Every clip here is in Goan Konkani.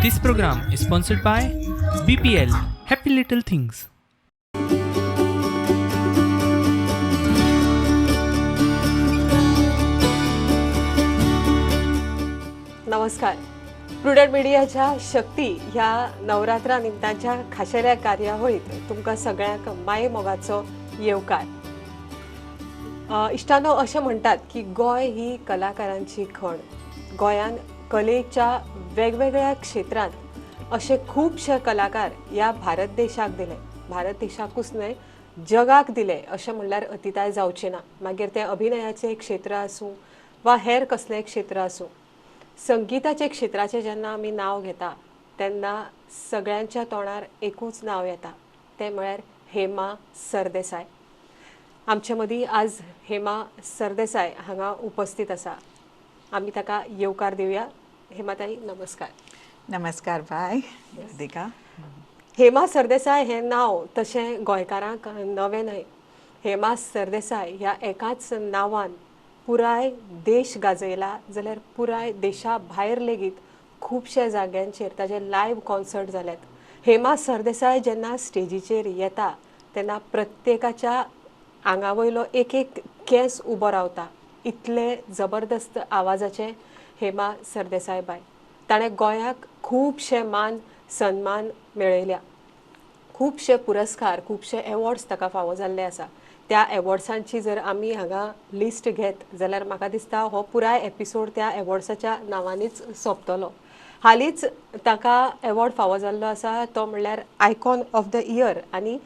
This program is sponsored by BPL Happy Little Things. नमस्कार. प्रुडंट मिडियाच्या शक्ती ह्या नवरात्रा निमताच्या खाशेल्या कार्यावळीत तुमकां सगळ्यांक माये मोगाचो येवकार. इश्टानो, अशें म्हणटात की गोंय ही कलाकारांची खण. गोंयान कलेच्या वेगवेगळ्या क्षेत्रांत अशे खुबशे कलाकार ह्या भारत देशाक दिले, भारत देशाकूच न्हय जगाक दिले अशें म्हणल्यार अतिताय जावची ना. मागीर तें अभिनयाचें क्षेत्र आसूं वा हेर कसलें क्षेत्र आसूं, संगीताचे क्षेत्राचें जेन्ना आमी नांव घेता तेन्ना सगळ्यांच्या तोंडार एकूच नांव येता, तें म्हळ्यार हेमा सरदेसाय. आमचे मदीं आज हेमा सरदेसाय हांगा उपस्थित आसा. आमी ताका येवकार दिवया. हेमा ताई, नमस्कार. नमस्कार बाय राधिका. हेमा सरदेसाय हें नांव तशें गोंयकारांक नवें न्हय. हेमा सरदेसाय ह्या एकाच नांवान पुराय देश गाजयला, जाल्यार पुराय देशा भायर लेगीत खुबश्या जाग्यांचेर ताजे लायव्ह कॉन्सर्ट जाल्यात. हेमा सरदेसाय जेन्ना स्टेजीचेर येता तेन्ना प्रत्येकाच्या आंगा वयलो एक एक केंस उबो रावता, इतले जबरदस्त आवाजाचे हेमा सरदेसाय बाय. ताणें गोंयाक खुबशे मान सन्मान मेळयल्या, खुबशे पुरस्कार, खुबशे एवॉर्ड्स ताका फावो जाल्ले आसा. त्या एवॉर्ड्सांची जर आमी हांगा लिस्ट घेत जाल्यार म्हाका दिसता हो पुराय एपिसोड त्या एवॉर्ड्साच्या नांवांनीच सोंपतलो. हालींच ताका एवॉर्ड फावो जाल्लो आसा तो म्हणल्यार आयकॉन ऑफ the year आनी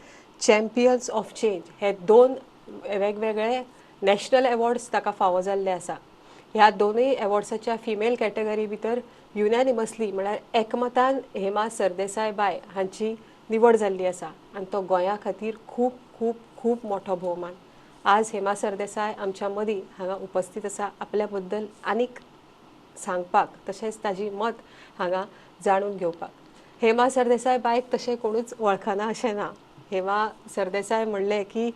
चॅम्पियन्स ऑफ चेंज हे दोन वेगवेगळे नॅशनल एवॉर्ड्स ताका फावो जाल्ले आसा. ह्या दोनूय एवॉर्ड्साच्या फिमेल कॅटेगरी भितर युनॅनिमसली म्हळ्यार एकमतान हेमा सरदेसाय बाय हांची निवड जाल्ली आसा आनी तो गोंया खातीर खूब खूब खूब मोठो भोवमान. आज हेमा सरदेसाय आमच्या मदीं हांगा उपस्थित आसा आपल्या बद्दल आनीक सांगपाक, तशेंच ताजी मत हांगा जाणून घेवपाक. हेमा सरदेसाय बायक तशें कोणूच वळखना अशें ना. हेमा सरदेसाय म्हणलें की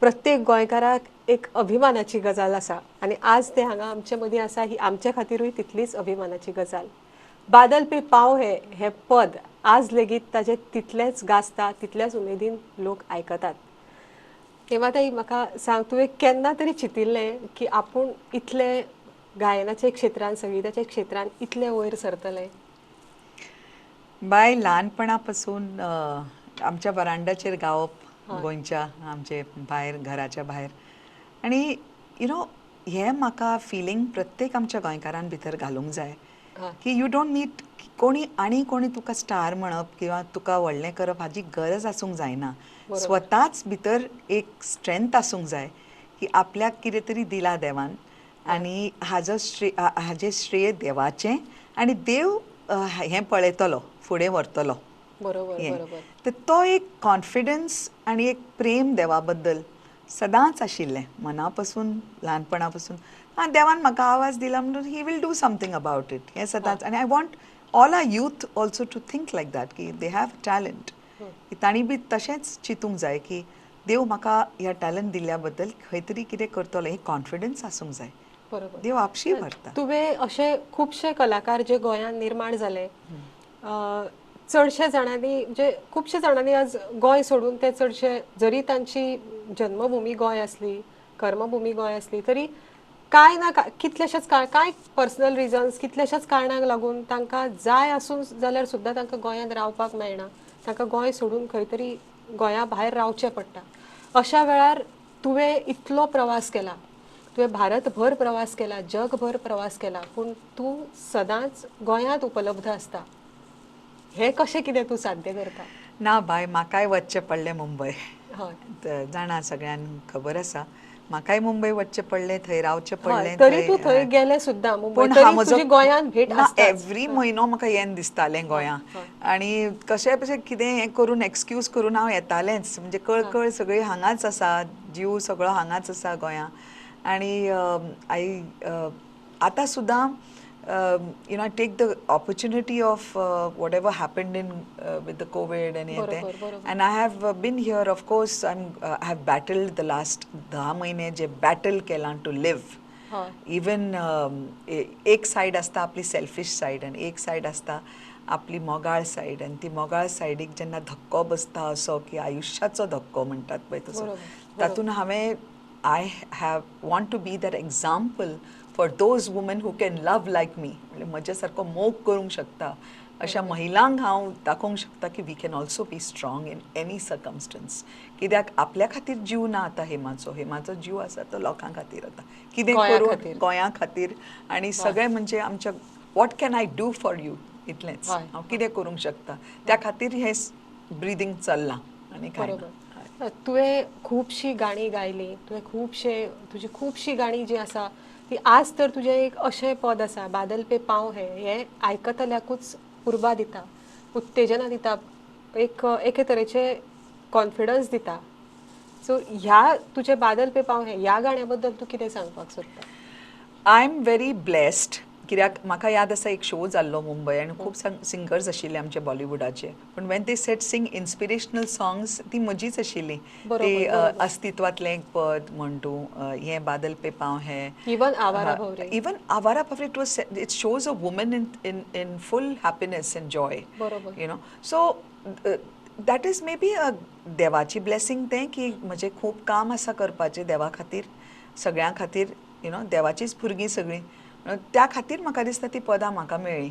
प्रत्येक गोंयकाराक एक अभिमानाची गजाल आसा आनी आज ते हांगा आमचे मदीं आसा ही आमचे खातीरूय तितलीच अभिमानाची गजाल. बादल पे पाव हे हें पद आज लेगीत ताजें तितलेंच गाजता, तितल्याच उमेदीन लोक आयकतात. हेमा ताई, म्हाका सांग, तुवें केन्ना तरी चिंतिल्लें की आपूण इतलें गायनाच्या क्षेत्रान, संगीताच्या क्षेत्रान इतलें वयर सरतलें? बाय, ल्हानपणा पासून आमच्या वरांडाचेर गावप, गोंयच्या आमचे भायर, घराच्या भायर. आनी you know हें म्हाका फिलींग प्रत्येक आमच्या गोंयकारान भितर घालूंक जाय की you don't need कोणी आनी कोणी तुका स्टार म्हणप किंवा तुका व्हडलें करप हाजी गरज आसूंक जायना. स्वताच भितर एक स्ट्रेंथ आसूंक जाय की आपल्याक कितें तरी दिला देवान आनी हाजो श्रेय, हाजें श्रेय देवाचें आनी देव हें पळयतलो, फुडें व्हरतलो. बरोबर. तर तो एक कॉन्फिडन्स आनी एक प्रेम देवा बद्दल सदांच आशिल्लें मना पासून, ल्हानपणा पासून. आं, देवान म्हाका आवाज दिला म्हणून he will do something about it हें सदांच. आनी I want all our youth also to think like that की they have talent, की तांणी बी तशेंच चिंतूंक जाय की देव म्हाका ह्या टॅलंट दिल्ल्या बद्दल खंय तरी कितें करतलो, हे कॉन्फिडन्स आसूंक जाय. बरोबर. देव आपशी भरता. तुवें अशे खुबशे कलाकार जे गोंयांत निर्माण जाले, चडशे जाणांनी, म्हणजे खुबशे जाणांनी आज गोंय सोडून ते चडशे, जरी तांची जन्मभूमी गोंय आसली, कर्मभूमी गोंय आसली, तरी कांय ना कितलेशेच कांय पर्सनल रिजन्स, कितलेशेच कारणांक लागून तांकां जाय आसून जाल्यार सुद्दां तांकां गोंयांत रावपाक मेळना, तांकां गोंय सोडून खंय तरी गोंया भायर रावचें पडटा. अशा वेळार तुवें इतलो प्रवास केला, तुवें भारतभर प्रवास केला, जगभर प्रवास केला, पूण तूं सदांच गोंयांत उपलब्ध आसता, हें कशें कितें तूं साध्य करता? ना बाय, म्हाकाय वचचें पडलें मुंबय. जाणा, सगळ्यांक खबर आसा, म्हाकाय मुंबय वचचें पडलें, थंय रावचें पडलें. तरी तूं थंय गेलें सुद्दां मुंबय, तरी तुजी गोंयांत भेट आसता. एवरी म्हयनो म्हाका येन दिसतालें गोंयां आनी कशें कशें कितें हें करून एक्सक्यूज करून हांव येतालेंच. म्हणजे कळकळ सगळी हांगाच आसा, जीव सगळो हांगाच आसा गोंयां. आनी I आतां सुद्दां you know, I take the opportunity of whatever happened in with the COVID and बरोबर. And I have been here, of course. I have battled the last 10 महिने जे बॅटल केलां टू लिव्ह. इवन एक सायड आसता आपली सेल्फिश सायड आनी एक सायड आसता आपली मोगाळ सायड आनी ती मोगाळ सायडीक जेन्ना धक्को बसता असो की आयुश्याचो धक्को म्हणटात पळय तसो, तातूंत हांवें I have want to be that example for those women who can love like me. म्हणजे म्हज्या सारको मोग करूंक शकता अशा महिलांक हांव दाखोवंक शकता की we can also be strong in any circumstance. कित्याक आपल्या खातीर जीव ना आतां हेमाचो, हेमाचो जीव आसा तो लोकां खातीर आतां कितें करूं गोंया खातीर आनी सगळें म्हणजे आमच्या what can I do for you इतलेंच हांव कितें करूंक शकता त्या खातीर हें ब्रिदींग चल्लां आनी कांय ना. तुवें खुबशीं गाणी गायली, तुवें खुबशे तुजी खुबशीं गाणी जी आसा ती आज तर तुजें एक अशें पद आसा बादल पे पांव हे, हें आयकतल्याकूच उर्बा दिता, उत्तेजना दिता, एक एके तरेचे कॉन्फिडन्स दिता. सो ह्या तुजे बादल पे पांव हे ह्या गाण्या बद्दल तूं कितें सांगपाक सोदता? I am very blessed कित्याक म्हाका याद आसा एक शो जाल्लो मुंबय आनी खूब सिंगर्स आशिल्ले आमचे बॉलिवूडाचे, पूण when they said sing inspirational songs ती म्हजीच आशिल्ली. ती अस्तित्वांतलें एक पद म्हण तूं, हें बादल पे पांव हे, इवन आवारा भोवरे, इवन आवारा भोवरे, it was it shows a woman in in in full happiness and joy, you know. So that is may be a देवाची ब्लेसींग तें की म्हजें खूब काम आसा करपाचें देवा खातीर, सगळ्यां खातीर, you know, देवाचीच भुरगीं सगळीं, त्या खातीर म्हाका दिसता ती पदां म्हाका मेळ्ळीं.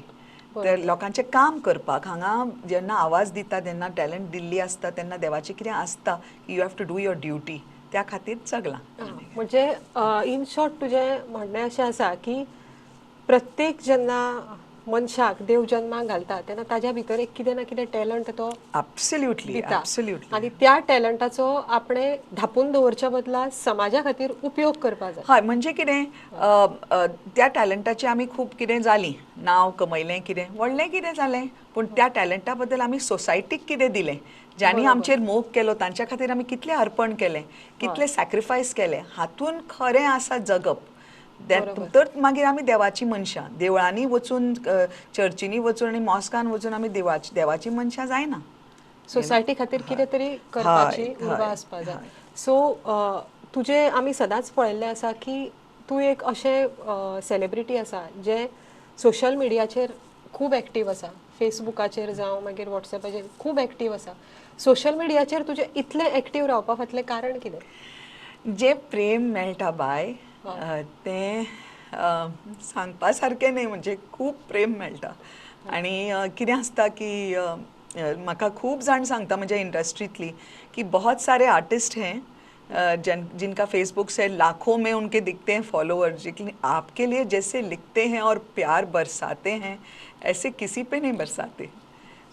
तर लोकांचें काम करपाक हांगा जेन्ना आवाज दिता तेन्ना टॅलंट दिल्ली आसता तेन्ना देवाचें कितें आसता की you have to do your duty, त्या खातीर जगलां. म्हणजे इन शॉर्ट तुजें म्हणणें अशें आसा की प्रत्येक जेन्ना मनशाक देव जन्माक घालता तेन्ना ताज्या भितर एक कितें ना कितें टॅलंट तो एब्सोल्युटली एब्सोल्युटली आनी त्या टॅलंटाचो आपणें धापून दवरच्या बदला समाजा खातीर उपयोग करपाक जाय. हय, म्हणजे कितें त्या टॅलंटाचें आमी खूब कितें जालीं, नांव कमयलें, कितें व्हडलें कितें जालें, पूण त्या टॅलंटा बद्दल आमी सोसायटीक कितें दिलें, ज्यांनी आमचेर मोग केलो तांच्या खातीर आमी कितलें अर्पण केलें, कितलें सॅक्रिफायस केलें, हातून खरें आसा जगप. तर मागीर आमी देवाची मनशां, देवळांनी वचून, चर्चींनी वचून आनी मॉस्कान वचून आमी देवाची मनशां जायना. सोसायटी खातीर कितें तरी करपाची उर्बा आसपाक जाय. सो तुजें आमी सदांच पळयल्लें आसा की तूं एक अशें सेलिब्रिटी आसा जें सोशल मिडियाचेर खूब एक्टीव आसा, फेसबुकाचेर जावं मागीर वॉट्सएपाचेर खूब एक्टीव आसा. सोशल मिडियाचेर तुजें इतलें एक्टीव रावपा फाटलें कारण कितें? जें प्रेम मेळटा बाय तें सांगपा सारकें न्हय, म्हणजे खूब प्रेम मेळटा. आनी कितें आसता की म्हाका खूब जाण सांगता म्हज्या इंडस्ट्रींतली की बहुत सारे आर्टिस्ट हैं जिनका फेसबुक से लाखों में उनके दिखते हैं फॉलोअर्स, लेकिन आपके लिए जैसे लिखते हैं और प्यार बरसाते हैं ऐसे किसी पे नहीं बरसाते.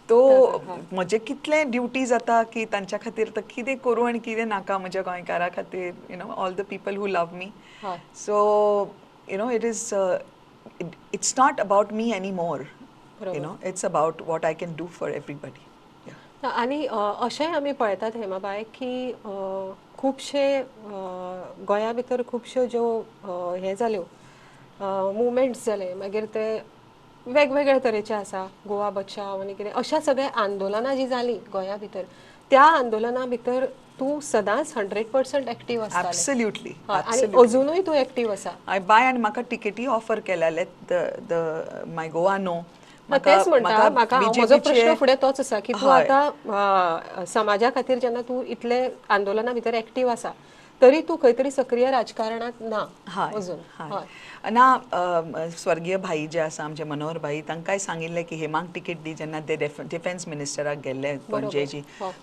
तो म्हजें कितलें ड्युटी जाता की तांच्या खातीर तर कितें करूं आनी कितें नाका म्हज्या गोंयकारा खातीर, you know, all the people who love me. So you know it is it's not about me any more, you know, it's about what I can do for everybody. आनी अशेंय आमी पळयतात हेमाबाय की खुबशे गोंया भितर खुबश्यो ज्यो हें जाल्यो मुवमेंट्स जाले, मागीर ते वेगवेगळे तरेचे आसा, गोवा बचाव आनी कितें अशा सगळ्या आंदोलनां जीं जालीं गोंया भितर, त्या आंदोलना भितर तूं सदांच 100% एक्टीव आसता. एब्सोल्युटली, आनी अजुनूय तूं एक्टीव आसा बाय. आनी म्हाका टिकेटी offer केल्याले the my Goa no. तेच म्हणटा, म्हाका म्हजो प्रश्न फुडें तोच आसा की तूं आतां समाजा खातीर जेन्ना तूं इतले आंदोलना भितर एक्टीव आसा तरी तूं खंय तरी सक्रीय राजकारणांत ना अजून? ना, स्वर्गीय भाई जे आसा आमचे मनोहर भाई, तांकांय सांगिल्लें की हेमाक टिकेट दी जेन्ना ते डिफेन्स मिनिस्टराक गेल्ले पणजेची,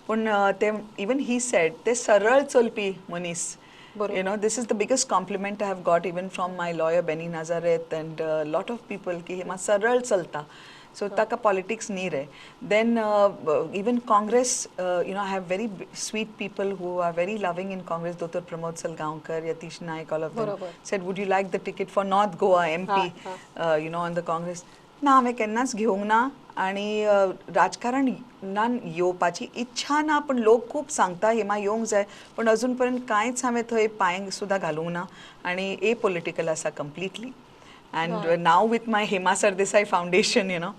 पूण ते इवन he said ते सरळ चलपी मनीस. You know, this is the biggest compliment I have got even from my lawyer Benny Nazareth and a lot of people ki Hema saral chalta. So taka politics nahi re. Then even Congress, you know, I have very sweet people who are very loving in Congress. Dr. Pramod Salgaonkar, Yatish Naik, all of them said, would you like the ticket for North Goa MP, you know, on the Congress? ना, हांवें केन्नाच घेवंक ना आनी राजकारणान येवपाची इच्छा ना, पूण लोक खूब सांगता हेमा येवंक जाय, पूण अजून पर्यंत कांयच हांवें थंय पांय सुद्दां घालूंक ना आनी ए पोलिटिकल आसा completely. And now with my Hema Sardesai foundation, you know,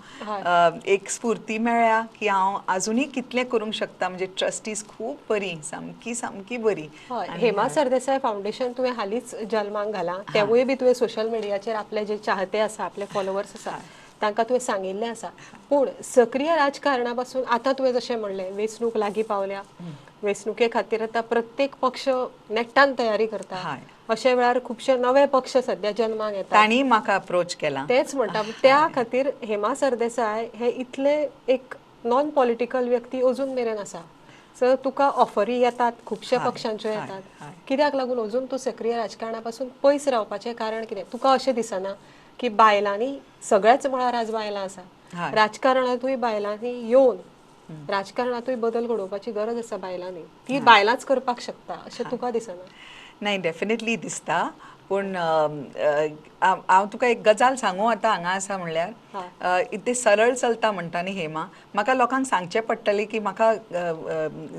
एक स्फूर्ती मेळ्ळ्या की हांव आजुनूय कितलें करूंक शकता. म्हणजे ट्रस्टीज खूब बरी, सामकी सामकी बरी. हेमा सरदेसाय फावंडेशन तुवें हालींच जल्माक घालां, तेवूय बी तुवें सोशल मिडियाचेर आपले जे चाहते आसा, आपले फॉलोवर्स आसा तांकां तुवें सांगिल्लें आसा. पूण सक्रीय राजकारणा पासून आतां तुवें जशें म्हणलें, वेंचणूक लागीं पावल्या, वेंचणुके खातीर आतां प्रत्येक पक्ष नेट्टान तयारी करता. अशे वेळार खुबशे नवे पक्ष सद्या जन्माक येतात, तांणी म्हाका अप्रोच केला. तेच म्हणटा, त्या खातीर हेमा सरदेसाय हे इतले एक नॉन पॉलिटिकल व्यक्ती अजून मेरेन आसा. सो तुका ऑफरी येतात, खुबशे पक्षांच्यो येतात, कित्याक लागून अजून तूं सक्रीय राजकारणा पासून पयस रावपाचें कारण कितें? तुका अशें दिसना की बायलांनी सगळ्याच मळार आज बायलां आसा, राजकारणांतूय बायलांनी येवन राजकारणांतूय बदल घडोवपाची गरज आसा बायलांनी, ती बायलांच करपाक शकता अशें तुका दिसना? नाही, डेफिनेटली दिसता. पूण हांव तुका एक गजाल सांगू, आतां हांगा आसा म्हणल्यार इतलें सरळ चलता म्हणटा न्ही हेमा, म्हाका लोकांक सांगचें पडटलें की म्हाका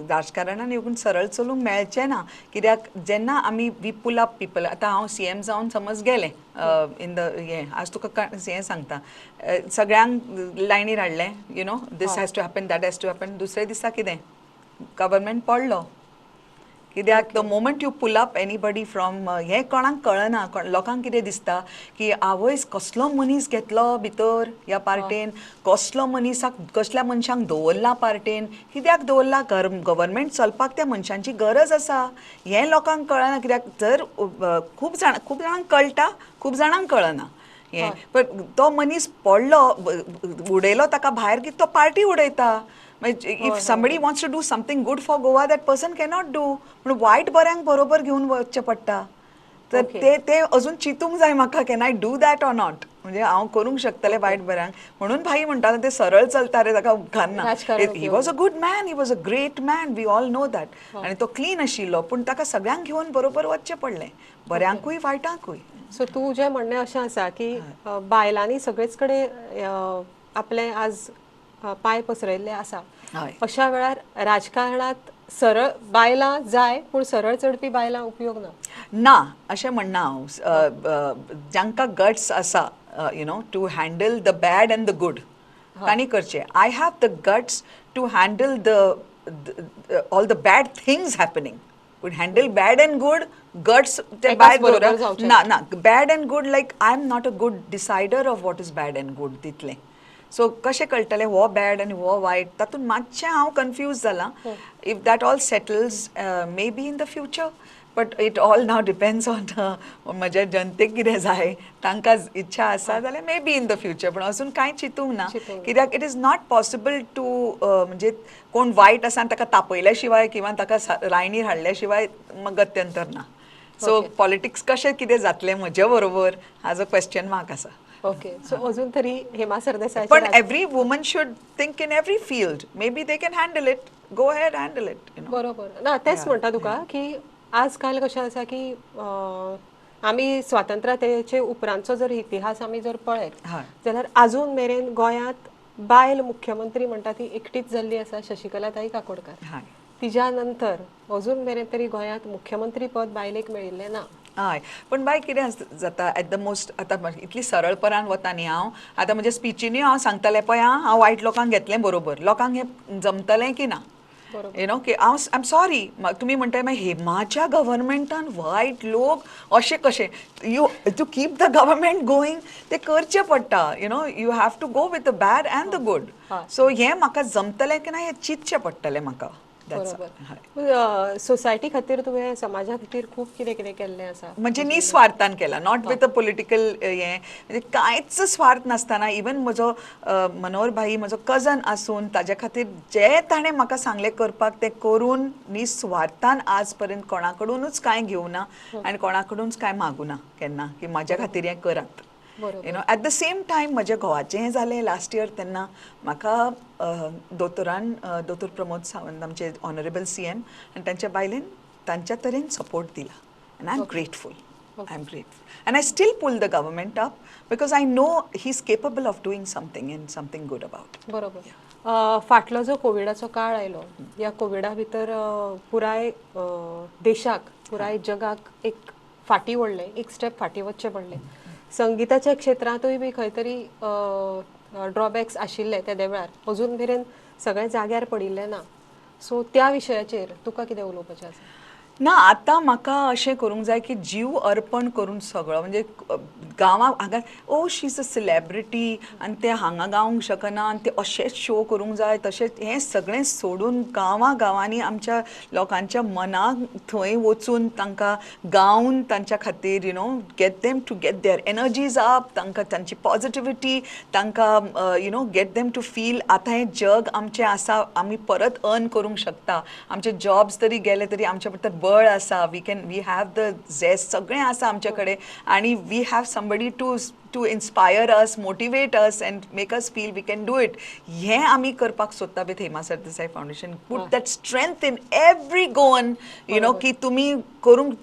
राजकारणान येवन सरळ चलूंक मेळचें ना. कित्याक जेन्ना आमी we pull up people, आतां हांव सीएम जावन समज गेलें इन the हें, आज तुका हें सांगता, सगळ्यांक लायनीर हाडलें, you know this has to happen, that has to happen, दुसऱ्या दिसा कितें गव्हर्मेंट पडलो. कित्याक the moment you pull up anybody from हें कोणाक कळना. लोकांक कितें दिसता की आवयस कसलो मनीस घेतलो भितर ह्या पार्टेन, कसलो मनीसाक कसल्या मनशांक दवरला पार्टेन, कित्याक दवरला, गव्हर्मेंट चलपाक त्या मनशांची गरज आसा, हें लोकांक कळना. कित्याक जर खूब जाणांक कळटा, खूब जाणांक कळना हें. पण तो मनीस पडलो, उडयलो ताका भायर की तो पार्टी उडयता. If somebody wants to do something good for Goa, that person cannot do. पूण वायट बऱ्यांक बरोबर घेवन वचचें पडटा. तर ते ते अजून चिंतूंक जाय म्हाका, can I do that or not, म्हणजे हांव करूंक शकतलें वायट बऱ्यांक. म्हणून भाई म्हणटा ते सरळ चलता रे, ताका उपकारना. He was a good man, he was a great man, we all know that. आनी तो क्लीन आशिल्लो, पूण ताका सगळ्यांक घेवन बरोबर वचचें पडलें, बऱ्यांकूय वायटांकूय. सो तुजें म्हणणें अशें आसा की बायलांनी सगळेच कडेन आपलें आज पांय पसरयल्ले आसा, अशा वेळार राजकारणात सरळ बायलां जाय, पूण सरळ चडपी बायलां उपयोग ना ना अशें म्हणना हांव. जांकां गट्स आसा you know to handle the bad and the good, तांणी करचें. I have the guts to handle the all the bad things happening, पूण handle bad and good guts ते भायर दवरप ना ना. Bad and good, like I am not a good decider of what is bad and good तितलें. सो कशें कळटलें हो बॅड आनी हो वायट, तातूंत मातशें हांव कन्फ्यूज जालां. If that all settles maybe in the future, but it all now depends on म्हज्या जनतेक कितें जाय, तांकां इच्छा आसा जाल्यार maybe in the future. पूण अजून कांय चिंतूंक ना, कित्याक it is not possible to म्हणजे कोण वायट आसा आनी ताका तापयल्या शिवाय किंवा ताका लायनीर हाडल्या शिवाय गत्यंतर ना. सो पॉलिटिक्स कशें कितें जातलें म्हजे बरोबर हाजो क्वेश्चन मार्क आसा. ओके, सो अजून तरी हेमा सरदेसाय, पण every woman should think in every field, maybe they can handle it, go ahead handle it. बरोबर ना, तेच म्हणटा तुका की आजकाल कशें आसा की आमी स्वातंत्र्याचे उपरांतचो जर इतिहास आमी जर पळयत जाल्यार अजून मेरेन गोंयांत बायल मुख्यमंत्री म्हणटा ती एकटीच जाल्ली आसा, शशिकला ताई काकोडकर. तिज्या नंतर अजून मेरेन तरी गोंयांत मुख्यमंत्री पद बायलेक मेळिल्लें ना. हय, पूण बाय कितें जाता एट the most, आतां इतली सरळपणान वता न्ही हांव, आतां म्हज्या स्पिचीनूय हांव सांगतालें पळय हांव वायट लोकांक घेतलें बरोबर, लोकांक हें जमतलें की ना, you know की हांव I am sorry. तुमी म्हणटाय मागीर हेमाच्या गव्हर्मेंटान वायट लोक अशें कशें, you to keep the government going तें करचें पडटा, you know you have to go with the bad and the good. So हें म्हाका जमतलें की ना हें चिंतचें पडटलें म्हाका. बरोबर. सोसायटी खातीर तुवें समाजा खातीर खूब कितें कितें केल्लें आसा, म्हणजे निस्वार्थान केलां, not with a political हें, म्हणजे कांयच स्वार्थ नासतना. इवन म्हजो मनोहर भाई म्हजो कजन आसून ताज्या खातीर जे ताणें म्हाका सांगलें करपाक तें करून निस्वार्थान आज पर्यंत कोणा कडूनच कांय घेवना आनी कोणा कडूनच कांय मागूना केन्ना की म्हाज्या खातीर हें करात. You know at the same time म्हज्या घोवाचें हें जालें लास्ट इयर, तेन्ना म्हाका दोतोरान, दोतोर प्रमोद सावंत आमचे ऑनरेबल सीएम आनी तांच्या बायलेन तांच्या तरेन सपोर्ट दिला, and I am grateful, I am grateful, and I still pull the government up because I know he is capable of doing something and something good about. बरोबर. फाटलो जो कोविडाचो काळ आयलो, ह्या कोविडा भितर पुराय देशाक, पुराय जगाक एक फाटी ओडलें, एक स्टेप फाटी वचचें पडलें. संगीताच्या क्षेत्रांतूय बी खंय तरी ड्रॉबॅक्स आशिल्ले तेदे वेळार, अजून मेरेन सगळें जाग्यार पडिल्लें ना. सो त्या विशयाचेर तुका कितें उलोवपाचें आसा? ना आतां म्हाका अशें करूंक जाय की जीव अर्पण करून सगळो म्हणजे गांवांक हांगा oh she is a celebrity आनी ते हांगा गावंक शकना आनी ते अशेंच शो करूंक जाय तशेंच हें सगळें सोडून गांवां गांवांनी आमच्या लोकांच्या मनाक थंय वचून तांकां गावन तांच्या खातीर you know get them to get their energies up, तांकां तांची पॉजिटिविटी तांकां you know get them to feel आतां हें जग आमचें आसा, आमी परत अर्न करूंक शकता, आमचे जॉब्स तरी गेले तरी आमच्या भितर बळ आसा, we can we have the zest सगळें आसा आमचे कडेन आनी we have somebody to inspire us, motivate us and make us feel we can do it. हें आमी करपाक सोदता with Hema Sardesai Foundation. Put that strength in every Goan, you know, की तुमी करूंक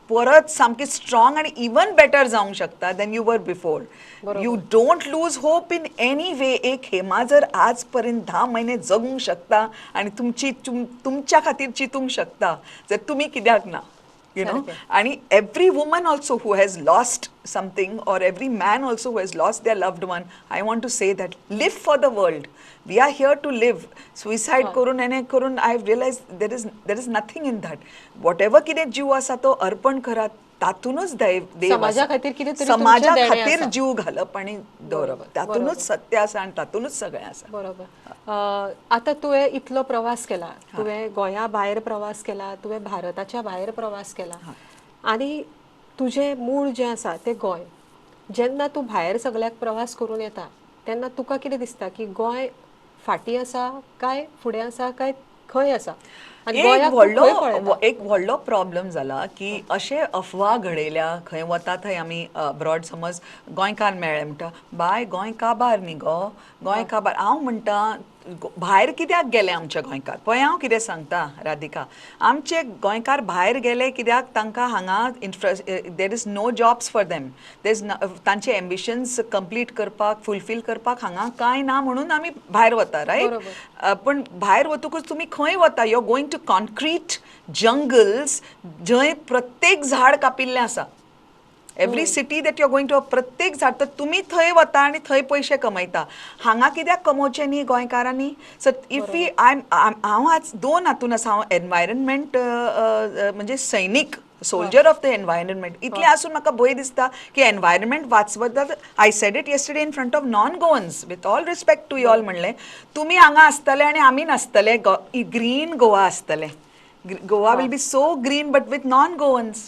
परत सामकी स्ट्रॉंग आनी इवन बेटर जावंक शकता than you were before. You don't lose hope in any way. एक हेमा जर आज पर्यंत 10 महिने जगूंक शकता आनी तुमची तुमच्या खातीर चिंतूंक शकता, जर तुमी कित्याक ना, you know. And every woman also who has lost something or every man also who has lost their loved one, I want to say that live for the world. We are here to live. Suicide करून ene करून I have realized there is nothing in that. Whatever कितें जीव आसा तो अर्पण करात, तातूनच देव समाजा खातीर कितें तरी समाजा खातीर जीव घालप आनी दवरप, तातूनच सत्य आसा आनी तातूनच सगळें आसा. बरोबर. आतां तुवें इतलो प्रवास केला, तुवें गोंया भायर प्रवास केला, तुवें भारताच्या भायर प्रवास केला आनी तुजें मूळ जें आसा तें गोंय. जेन्ना तूं भायर सगळ्याक प्रवास करून येता तेन्ना तुका कितें दिसता की गोंय फाटीं आसा काय फुडें आसा काय खंय आसा? एक व्हडलो प्रॉब्लम जाला की अशे अफवा घडयल्या खंय वता थंय आमी अब्रॉड, समज गोंयकार मेळ्ळे म्हणटा बाय गोंय काबार न्ही गो, गोंय काबार. हांव म्हणटा भायर कित्याक गेले आमचे गोंयकार? पळय हांव कितें सांगता राधिका, आमचे गोंयकार भायर गेले कित्याक? तांकां हांगा there is no jobs for them, there is तांचे एम्बिशन्स कंप्लीट करपाक, फुलफील करपाक हांगा कांय ना म्हणून आमी भायर वता, रायट? पण भायर वतकूच तुमी खंय वता? You are going to concrete jungles जंय प्रत्येक झाड कापिल्लें आसा. Every city that you are going to प्रत्येक झाड, तर तुमी थंय वता आनी थंय पयशे कमयता. हांगा कित्याक कमोवचें न्ही गोंयकारांनी? सो if we हांव आज दोन हातून आसा, हांव एनवायरमेंट म्हणजे सैनीक, सोल्जर ऑफ the environment, इतलें आसून म्हाका भंय दिसता की एनवायरमेंट वाचवता. I said it yesterday in front of non Goans, with all respect to you all, म्हणलें तुमी हांगा आसतले आनी आमी नासतले, ग्रीन गोवा आसतलें, Goa will be so green but with non Goans,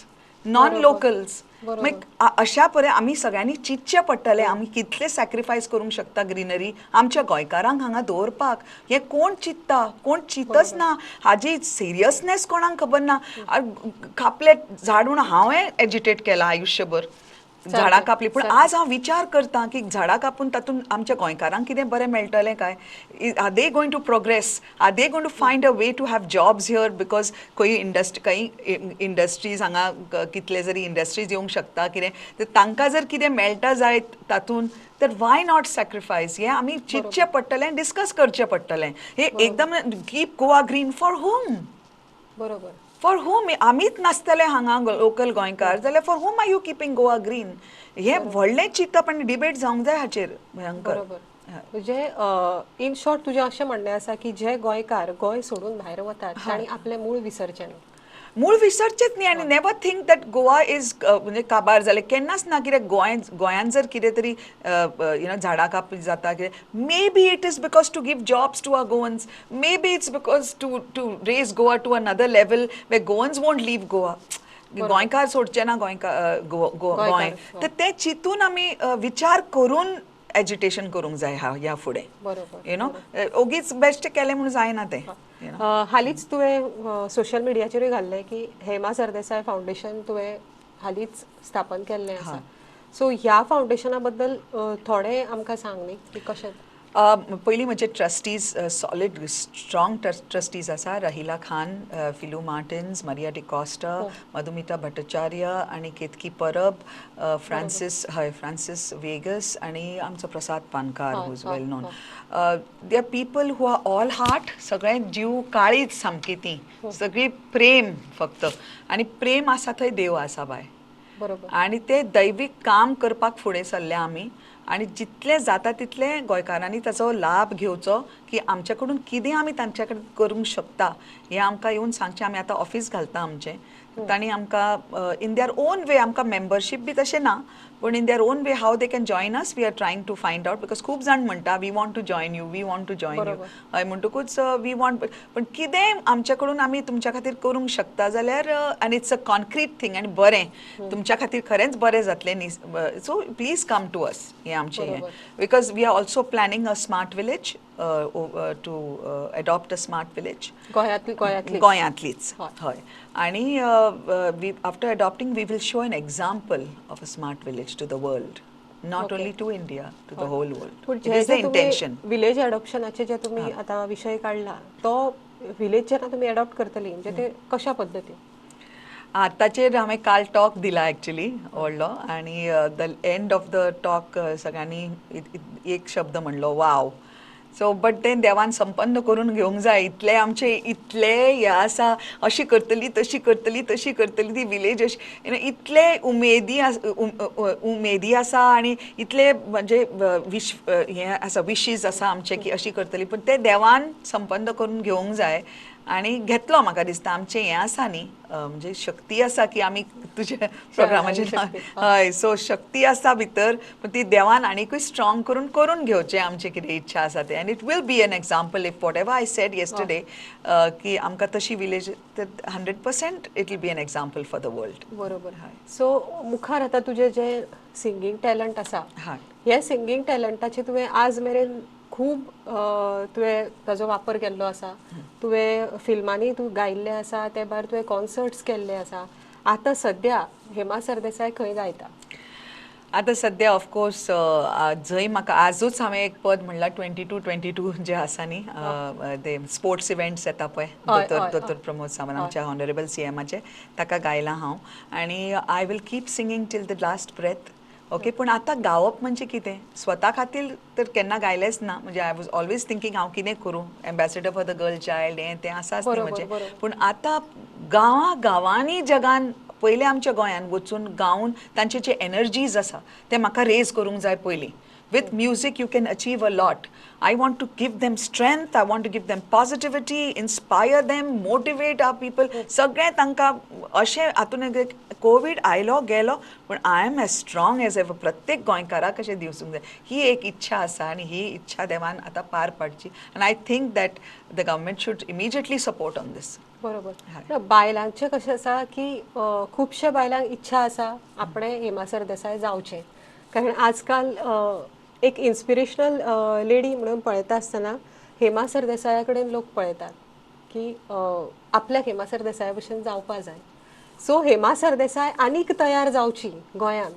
non locals. मागीर अशा परे आमी सगळ्यांनी चिंतचें पडटलें आमी कितले सॅक्रिफायस करूंक शकता ग्रिनरी आमच्या गोंयकारांक हांगा दवरपाक. हें कोण चिंत्ता? कोण चिंतच ना. हाजी सिरियसनेस कोणाक खबर ना. कापले झाड म्हणून हांवें एजिटेट केलां आयुश्यभर, झाडां कापली, पूण आज हांव विचार करता की झाडां कापून तातूंत आमच्या गोंयकारांक कितें बरें मेळटलें काय? Are they going to progress? Are they going to find a way to have jobs here? Because खंय इंडस्ट्री, खंय इंडस्ट्रीज हांगा कितले जरी इंडस्ट्रीज येवंक शकता कितें, तर तांकां जर कितें मेळटा जायत तातूंत, तर why not sacrifice? हें आमी चिंतचें पडटलें, डिस्कस करचें पडटलें. हे एकदम keep Goa green for whom? बरोबर, फॉर हुम? आमीच नासतले हांगा लोकल गोंयकार जाल्यार for whom are you keeping Goa green? हें व्हडलें चिंतप आनी डिबेट जावंक जाय हाचेर भयंकर. बरोबर. म्हणजे इन शॉर्ट तुजें अशें म्हणणें आसा की जे गोंयकार गोंय सोडून भायर वतात तांणी आपलें मूळ विसरचें न्हू. मूळ विसरचेच न्ही आनी never think that Goa is म्हणजे काबार जालें केन्नाच ना. कित्याक गोंयांत जर कितें तरी you know झाडां काप जाता कितें, maybe it is because to give jobs to our Goans, maybe it's because to raise Goa to another level where Goans won't leave Goa. गोंयकार सोडचे ना गोंयकार गोंय, तर तें चिंतून आमी विचार करून एजिटेशन करूंक जाय ह्या फुडें. बरोबर, you know, ओगीच बेश्ट केलें म्हणून जायना तें. हालींच तुवें सोशल मिडियाचेरूय घाल्लें की हेमा सरदेसाय फावंडेशन तुवें हालींच स्थापन केल्लें आसा. सो ह्या फावंडेशना बद्दल थोडें आमकां सांग न्ही की कशें? पयलीं म्हजे ट्रस्टीज, सॉलीड स्ट्रॉंग ट्रस्टीज आसा, रहिला खान, फिलू मार्टिन्स, मरिया डिकॉस्टा, मधुमिता भट्टाचार्य आनी केतकी परब, फ्रांसीस, हय फ्रांसीस वेगस आनी आमचो Prasad Pankar who is well known. They are people who are all heart, सगळे जीव काळीच सामकी, ती सगळी प्रेम फक्त, आनी प्रेम आसा थंय देव आसा बाय. बरोबर. आनी ते दैवीक काम करपाक फुडें सरल्या आमी. आनी जितलें जाता तितलें गोंयकारांनी ताचो लाभ घेवचो की आमचे कडून कितें आमी तांचे कडेन करूंक शकता हें आमकां येवन सांगचें. आमी आतां ऑफीस घालता आमचें, तांणी आमकां इन their own वे, आमकां मेंबरशीप बी तशें ना, पूण in their own way how they can join us we are trying to find out, because खूब जाण म्हणटा we want to join you, we want to join you. हय, म्हणटकूच we want, पण कितेंय आमचे कडून आमी तुमच्या खातीर करूंक शकता जाल्यार, आनी it's a concrete thing आनी बरें तुमच्या खातीर खरेंच बरें जातलें न्ही, so please come to us हें आमचें हें, because we are also planning a smart village, to adopt a smart village गोंयांतली, गोंयांतलीच. हय, आनी we after adopting we will show an example of a smart village to the world, not only to India, to the whole world. It is the intention. Village अडॉप्शनाचे जे तुमी आतां विशय काडला, तो विलेज जेन्ना तुमी अडॉप्ट करतली म्हणजे ते कशा पद्दतीन? आताचेर हांवें काल टॉक दिला एक्चुली व्हडलो, आनी the end of the talk सगळ्यांनी एक शब्द म्हणलो वाव. सो बट तें देवान संपन्न करून घेवंक जाय. इतले आमचे इतले हे आसा, अशी करतली तशी करतली तशी करतली ती विलेज अशी, you know, इतले उमेदी उमेदी आसा आनी इतले म्हणजे विश हें आसा, विशीज आसा आमचे की अशी करतली, पूण तें देवान संपन्न करून घेवंक जाय आनी घेतलो. म्हाका दिसता आमचें हें आसा न्ही, म्हणजे शक्ती आसा की आमी तुज्या प्रोग्रामाचेर, हय, सो शक्ती आसा भितर, पूण ती देवान आनीकूय स्ट्रॉंग करून करून घेवचें आमचें कितें इच्छा आसा तें. And it will be an example if whatever I said yesterday की आमकां तशी village, 100% it will be an example for the world. बरोबर. सो मुखार आतां तुजें जें सिंगींग टॅलंट आसा, हे सिंगींग टॅलंटाचें तुवें आज मेरेन खूब तुवें ताजो वापर केल्लो आसा, तुवें फिल्मांनी तूं गायिल्लें आसा, ते भायर तुवें कॉन्सर्ट्स केल्ले आसा. आतां सद्या हेमा सरदेसाय खंय गायता? आतां सद्या ऑफकोर्स जंय म्हाका आजूच हांवें एक पद म्हणलां 22-22 जें आसा न्ही, ते स्पोर्ट्स इव्हेंट्स येता पळय, दोतोर प्रमोद सावंत आमच्या ऑनरेबल सीएमाचे, ताका गायलां हांव. आनी I will keep singing till the last breath. Okay, पूण आतां गावप म्हणजे कितें, स्वता खातीर तर केन्ना गायलेंच ना, म्हणजे I was always thinking हांव कितें करूं, ambassador for the girl child हें तें आसाच न्ही म्हणजे. पूण आतां गांवां गांवांनी जगान पयलें आमच्या गोंयान वचून गावन तांचे जे एनर्जीज आसा ते म्हाका रेज करूंक जाय पयलीं. With music you can achieve a lot. I want to give them strength, I want to give them positivity, inspire them, motivate our people. सगळें तांकां अशें हातून कोवीड आयलो गेलो, पूण I am as strong as ever. प्रत्येक गोंयकाराक अशें दिवसूंक जाय ही एक इच्छा आसा आनी ही इच्छा देवान आतां पार पाडची. आनी I think that the government should immediately support on this. बरोबर. बायलांचें कशें आसा की खुबशे बायलांक इच्छा आसा आपणें हेमा सरदेसाय जावचें, कारण आजकाल एक इन्स्पिरेशनल लेडी म्हणून पळयता आसतना हेमा सरदेसाया कडेन लोक पळयतात की आपल्याक हेमा सरदेसाया भशेन जावपा जाय. सो हेमा सरदेसाय आनीक तयार जावची गोंयांत,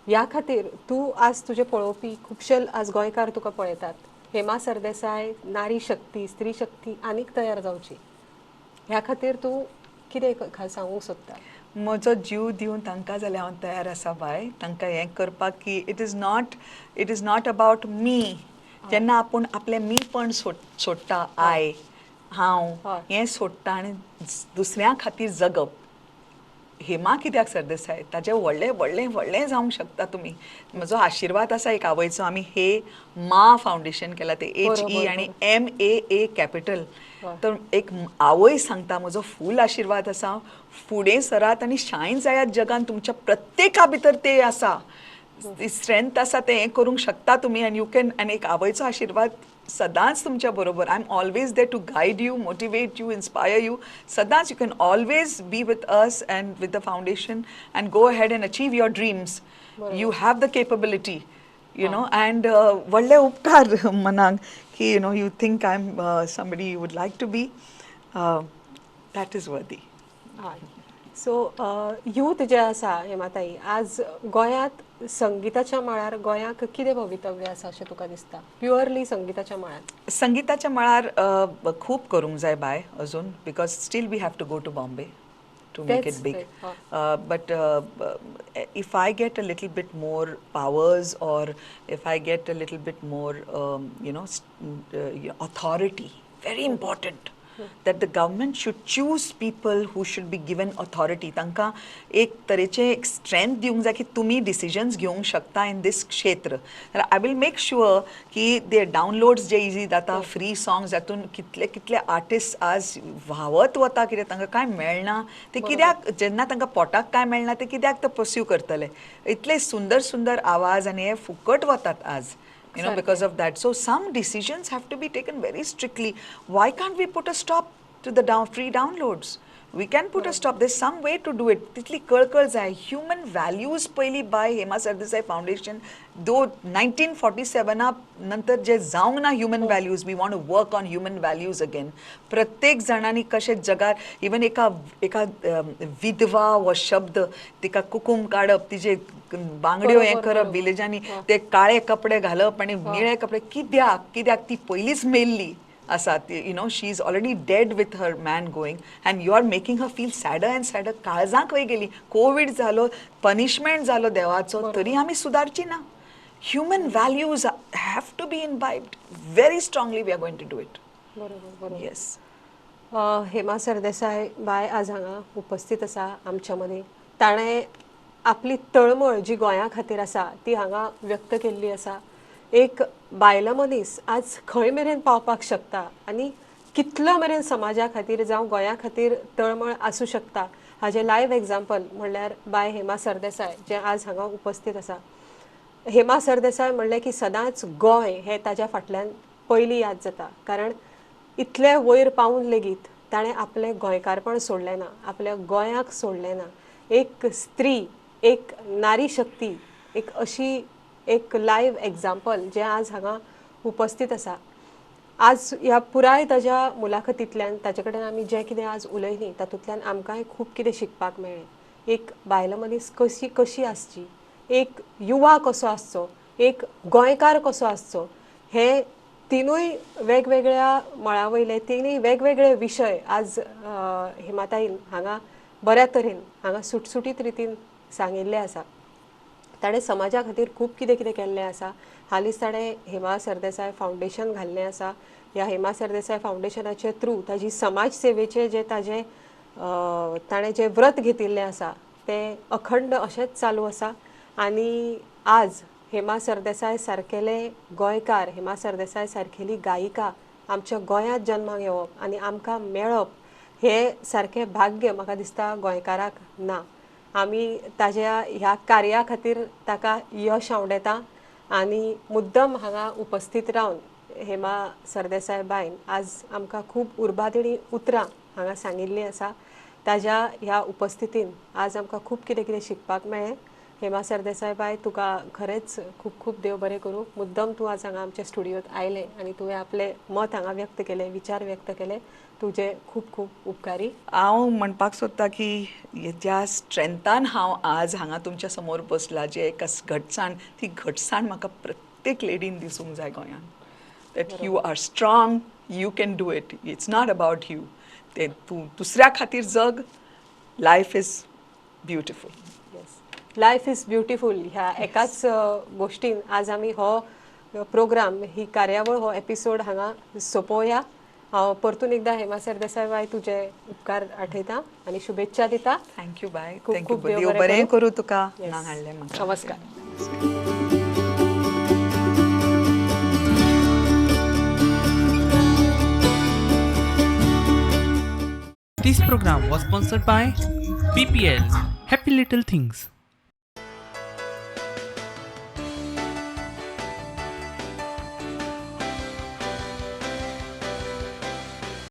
ह्या खातीर तूं आज तुजे पळोवपी खुबशे आज गोंयकार तुका पळयतात, हेमा सरदेसाय नारी शक्ती स्त्री शक्ती आनीक तयार जावची ह्या खातीर तूं कितें सांगूंक सोदता? म्हजो जीव दिवन तांकां जाल्यार हांव तयार आसा बाय, तांकां हें करपाक की it is not about me. जेन्ना आपूण आपलें मीपण सोडटा, I हांव हें सोडटा आनी दुसऱ्यां खातीर जगप. हेमा कित्याक सरदेसाय ताजें व्हडलें व्हडलें व्हडलें जावंक शकता तुमी. म्हजो आशिर्वाद आसा एक आवयचो. आमी हे मा फावंडेशन केलां, ते HE आनी MAA capital. तर एक आवय सांगता म्हजो फूल आशिर्वाद आसा, फुडें सरात आनी शायन जायात जगान, तुमच्या प्रत्येका भितर ते आसा, ती स्ट्रेंथ आसा, तें हें करूंक शकता तुमी. आनी you can, आनी एक आवयचो आशिर्वाद सदांच तुमच्या बरोबर. I am always there to guide you, motivate you, inspire you. सदांच you can always be with us and with the foundation and go ahead and achieve your dreams. You have the capability, you know. And व्हडले उपकार मनाक की you know you think I am somebody you would like to be, that is worthy. हय. सो यूथ जें आसा हेमाताई, आज गोंयांत संगीताच्या मळार गोंयाक कितें भवितव्य आसा अशें तुका दिसता? प्युअरली संगीताच्या मळार. संगीताच्या मळार खूब करूंक जाय बाय अजून, because still we have to go to Bombay to make it big. But if I get a little bit more powers or if I get a little bit more you know authority, very important. That the government should choose people who should be given authority. तांकां एक तरेचें एक स्ट्रेंथ दिवंक जाय की तुमी डिसिजन्स घेवंक शकता इन दीस क्षेत्र. I will make sure की ते डावनलोड्स जे इजी जाता, फ्री सॉंग्स, जातून कितले कितले आर्टिस्ट आज व्हांवत वता, कित्याक तांकां कांय मेळना. ते कित्याक, जेन्ना तांकां पोटाक कांय मेळना, ते कित्याक ते पर्स्यू करतले? इतले सुंदर सुंदर आवाज आनी हे फुकट वतात आज because of that. So some decisions have to be taken very strictly. Why can't we put a stop to the free downloads? We can put a stop. There's some way to do it. तितली कळकळ जाय. ह्युमन व्हॅल्यूज पयली बाय हेमा सरदेसाय फावंडेशन दो 1947 नंतर जे जावंक ना human values, we want to work on human values again. प्रत्येक जाणांनी कशें जगार, इवन एका एका विधवा हो शब्द, तिका कुकूम काडप, तिजे बांगड्यो हें करप, विलेजांनी ते काळे कपडे घालप आनी निळे कपडे कित्याक? कित्याक? ती पयलींच मेल्ली आसा. She is already dead with her man going, and you are making her feel sadder and sadder. काळजाक खंय गेली? कोवीड जालो, पनिशमेंट जालो देवाचो, तरी आमी सुदारची ना. Human values have to be imbibed very strongly. We are going to do it. बरोबर बरोबर येस. हेमा सरदेसाय बाय आज हांगा उपस्थित आसा आमच्या मदीं. ताणें आपली तळमळ जी गोंया खातीर आसा ती हांगा व्यक्त केल्ली आसा. एक बायल मनीस आज खंय मेरेन पावपाक शकता आनी कितलो मेरेन समाजा खातीर जावं गोंया खातीर तळमळ आसूं शकता, हाजें लायव्ह एग्जाम्पल म्हणल्यार बाय हेमा सरदेसाय, जें आज हांगा उपस्थित आसा. हेमा सरदेसाय म्हणलें की सदांच गोंय हें ताज्या फाटल्यान पयलीं याद जाता, कारण इतले वयर पावून लेगीत ताणें आपलें गोंयकारपण सोडलें ना, आपल्या गोंयाक सोडलें ना. एक स्त्री, एक नारी शक्ती, एक अशी एक लायव्ह एग्जाम्पल जें आज हांगा उपस्थित आसा. आज ह्या पुराय ताज्या मुलाखतींतल्यान, ताजे कडेन आमी जें कितें आज उलयलीं, तातूंतल्यान आमकांय खूब कितें शिकपाक मेळ्ळें. एक बायल मनीस कशी कशी आसची, एक युवा कसो आसचो, एक गोंयकार कसो आसचो, हे तिनूय वेगवेगळ्या मळा वयले तिनूय वेगवेगळे विशय आज हेमाताईन हांगा बऱ्या तरेन, हांगा सुटसुटीत रितीन सांगिल्ले आसा. ताणें समाजा खातीर खूब कितें कितें केल्लें आसा. हालींच ताणें हेमा सरदेसाय फावंडेशन घाल्लें आसा. ह्या हेमा सरदेसाय फावंडेशनाचे थ्रू ताजी समाज सेवेचें जे ताजें ताणें जें व्रत घेतिल्लें आसा तें अखंड अशेंच चालू आसा. आनी आज हेमा सरदेसाय सारकेले गोंयकार, हेमा सरदेसाय सारकेली गायिका आमच्या गोंयांत जन्माक येवप आनी आमकां मेळप हें सारकें भाग्य म्हाका दिसता गोंयकाराक ना. आमी ताज्या ह्या कार्या खातीर ताका यश आंवडेता आनी मुद्दम हांगा उपस्थित रावन हेमा सरदेसाय बायन आज आमकां खूब उर्बादिणी उतरां हांगा सांगिल्लीं आसा. ताज्या ह्या उपस्थितीन आज आमकां खूब कितें कितें शिकपाक मेळ्ळें. हेमा सरदेसाय बाय, तुका खरेंच खूब खूब देव बरें करूं. मुद्दम तूं आज हांगा आमच्या स्टुडियोत आयलें आनी तुवें आपलें मत हांगा व्यक्त केलें, विचार व्यक्त केले, तुजे खूब खूब उपकारी. हांव म्हणपाक सोदता की ज्या स्ट्रेंथान हांव आज हांगा तुमच्या समोर बसला, जे एक घटसाण, ती घटसाण म्हाका प्रत्येक लेडीन दिसूंक जाय गोंयांत, that you are strong, you can do it, it's not about you. ते तूं दुसऱ्या खातीर जग. Life is beautiful. Yes, life is beautiful. ह्या एकाच गोश्टीन आज आमी हो प्रोग्राम, ही कार्यावळ, हो एपिसोड हांगा सोंपोवया. हांव परतून एकदां हेमा सरदेसाय बाय तुजे उपकार आठयता आनी शुभेच्छा दिता. Thank you बाय. खूब thank you. खूब देव देव बरें बरें करूं. करूं तुका. Yes. ना हाडलें म्हाका. नमस्कार. This program was sponsored by BPL Happy Little Things.